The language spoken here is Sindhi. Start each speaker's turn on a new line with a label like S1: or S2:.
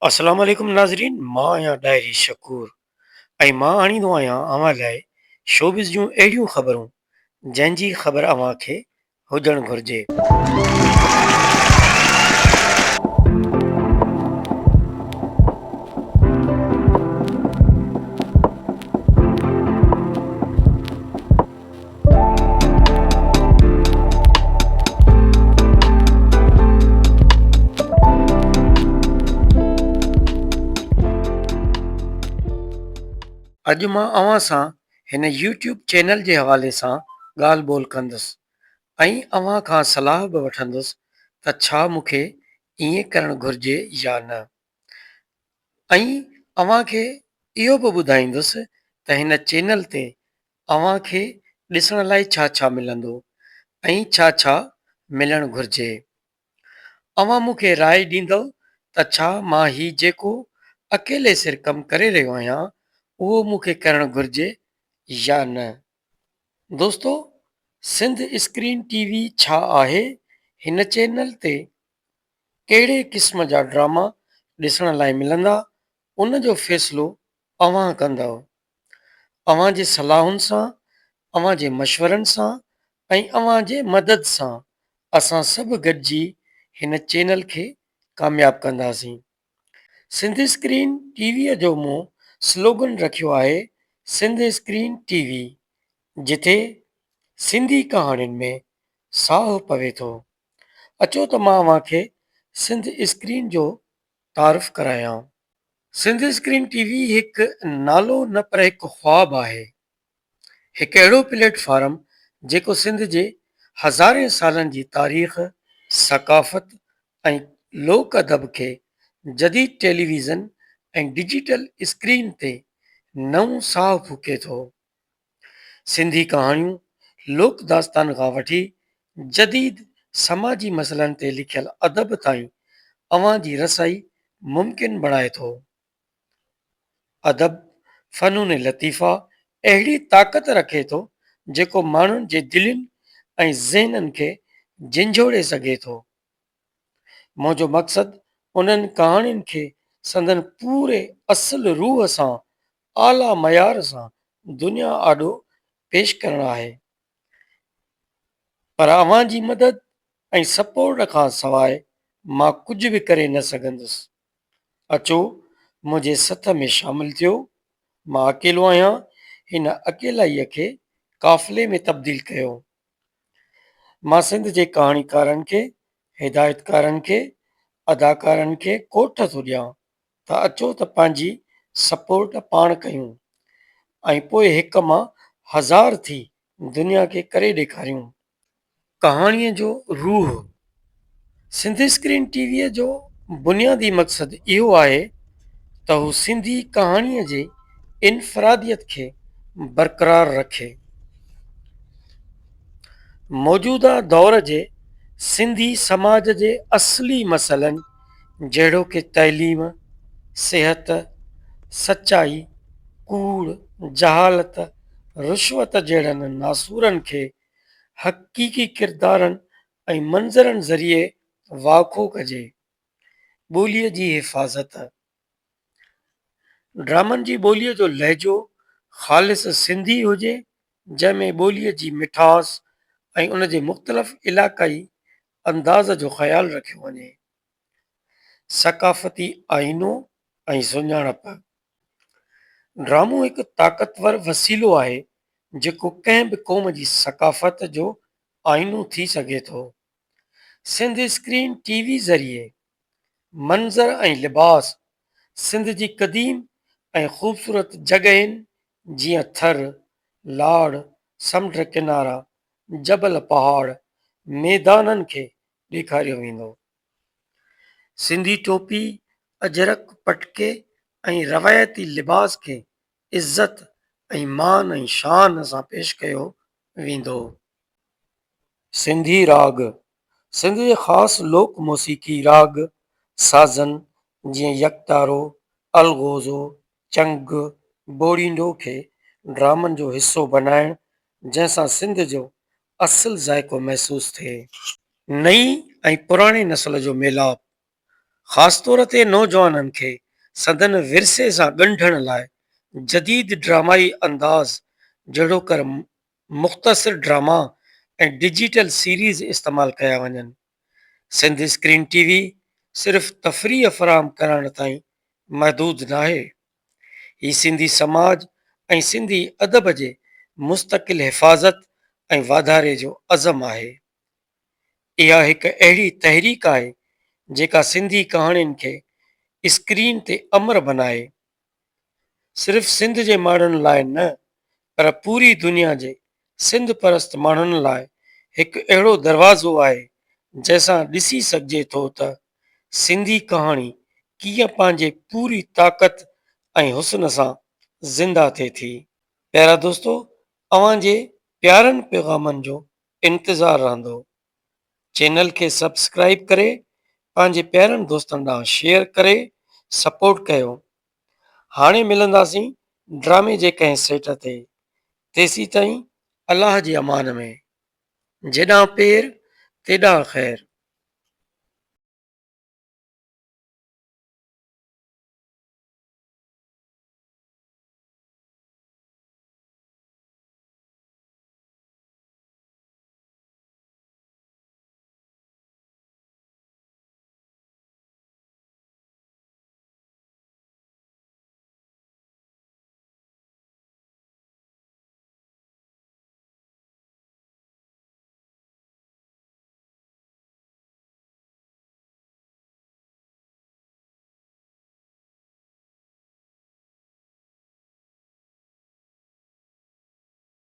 S1: السلام عليڪم ناظرين مان آهيان ڏاهري شڪور ۽ مان آڻيندو آهيان اوهان لاء شوبز جون اهڙيون خبرون جنهن جي خبر اوهان کي هجڻ گهرجي. اڄ مان اوهان سان هن يوٽيوب چينل جي حوالي سان ڳالهه ٻولهه ڪندس ۽ اوهان کان صلاح به وٺندس ته ڇا مون کي ائين ڪرڻ گهرجي يا نه ۽ اوهان کي اهو به ٻڌائيندس ته هن چينل تي اوهان کي ڏسڻ لاء ڇا ڇا ملندو ۽ ڇا ڇا ملڻ گهرجي. اوهان مون کي راء ڏيندؤ ته ڇا مان هي جيڪو اڪيلي سر ڪم ڪري رهيو آهيان اهو مون کي ڪرڻ گهرجي يا نه. دوستو سنڌ اسڪرين ٽي وي ڇا آهي؟ هن چينل تي ڪهڙي قسم جا ڊراما ڏسڻ لاء ملندا ان جو فيصلو اوهان ڪندؤ. اوهان جي صلاحن سان، اوهان جي مشورن سان ۽ اوهان جي مدد سان اسان سڀ گڏجي هن چينل کي ڪامياب ڪنداسين. سنڌ اسڪرين ٽي ويء جو مون سلوگن رکيو آهي سنڌ اسڪرين ٽي وي جتي سنڌي ڪهاڻين ۾ ساهه پوي ٿو. اچو ته مان اوهان کي سنڌ اسڪرين جو تعارف ڪرايان. سنڌ اسڪرين ٽي وي هڪ نالو نه پر هڪ خواب آهي. هڪ اهڙو پليٽ فارم جيڪو سنڌ جي هزارين سالن جي تاريخ، ثقافت ۽ لوڪ ادب کي جديد ٽيليويزن ۽ ڊجيٽل اسڪرين تي نئون ساهه ڦوڪي ٿو. سنڌي ڪهاڻيون، لوڪ داستان کان وٺي جديد سماجي مسئلن تي لکيل ادب تائين اوهان جي رسائي ممڪن بڻائي ٿو. ادب، فنون لطيفه اهڙي طاقت رکي ٿو جيڪو ماڻهن جي دلين ۽ ذهنن کي جهنجهوڙي سگهي ٿو. منهنجو مقصد انهن ڪهاڻين کي سندن پوري اصل روح سان اعليٰ معيار سان دنيا آڏو پيش ڪرڻ آهي. پر اوهان جي مدد ۽ سپورٽ کان سواء مان ڪجهه به ڪري نه سگهندس. اچو منهنجي سٿ ۾ شامل ٿيو. مان اڪيلو آهيان، هن اڪيلائيء کي قافلي ۾ تبديل ڪيو. مان سنڌ جي ڪهاڻيڪارن کي، هدايتڪارن کي، اداڪارن کي ڪوٺ ٿو ڏيان ته اچو ته پنهنجي سپورٽ پاڻ ڪيون ۽ پوء هڪ مان هزار ٿي دنيا کي ڪري ڏيکاريون. ڪهاڻيء جو روح، سنڌ اسڪرين ٽي ويء جو بنيادي مقصد اهو آهي ته هو سنڌي ڪهاڻيء جي انفراديت کي برقرار رکي. موجوده دور جي سنڌي سماج جي اصلي مسئلن جهڙوڪ تعليم، صحت، سچائي، ڪوڙ، جهالت، رشوت جهڙن ناسورن کي حقيقي ڪردارن ۽ منظرن ذريعي واکو ڪجي. ٻوليء جي حفاظت، ڊرامن جي ٻوليء جو لهجو خالص سنڌي هجي، جنهن ۾ ٻوليء جي مٺاس ۽ ان جي مختلف علاقائي انداز جو خيال رکيو وڃي. ثقافتي آئينو ۽ سڃاڻپ، ڊرامو هڪ طاقتور وسيلو آهي، جيڪو ڪنهن به قوم جي ثقافت جو آئينو ٿي سگهي ٿو. سنڌ اسڪرين ٽي وي ذريعي منظر ۽ لباس سنڌ جي قديم ۽ خوبصورت جڳهين جيئن ٿر، لاڙ، سمنڊ ڪنارا، جبل پهاڙ، ميدانن کي ڏيکاريو ويندو. سنڌي ٽوپي، اجرڪ، پٽڪي ۽ روايتي لباس کي عزت ۽ مان ۽ شان سان پيش ڪيو ويندو. سنڌي راڳ، سنڌ جي خاص لوڪ موسيقي راڳ، سازن جيئن يڪتارو، الغوزو، چنگ، بوڙينڊو کي ڊرامن جو حصو بنائڻ جنهن سان سنڌ جو اصل ذائقو محسوس ٿئي. نئين ۽ پراڻي نسل جو ميلاپ. خاص طور تي نوجوانن کي سندن ورثي سان ڳنڍڻ لاء جديد ڊرامائي انداز جهڙوڪر مختصر ڊراما ۽ ڊجيٽل سيريز استعمال ڪيا وڃن. سنڌ اسڪرين ٽي وي صرف تفريح فراهم ڪرڻ تائين محدود ناهي. هي سنڌي سماج ۽ سنڌي ادب جي مستقل حفاظت ۽ واڌاري جو عزم آهي. اها هڪ اهڙي تحريڪ آهي جيڪا سنڌي ڪهاڻين کي اسڪرين تي امر بنائي صرف سنڌ جي ماڻهن لاء نه پر پوري دنيا جي سنڌ پرست ماڻهن لاء هڪ اهڙو دروازو آهي جنهن سان ڏسي سگهجي ٿو ته سنڌي ڪهاڻي ڪيئن پنهنجي پوري طاقت ۽ حسن سان زنده ٿئي ٿي. پيارا دوستو اوهان جي پيارن پيغامن جو انتظار رهندو. چينل کي سبسڪرائيب ڪري پنهنجي پيارن دوستن ڏانهن شيئر ڪري سپورٽ ڪيو. هاڻي ملنداسين ڊرامي جي ڪنهن سيٽ تي تيسيتائين الله جي امان ۾. جيڏانهن پير تيڏانهن خير.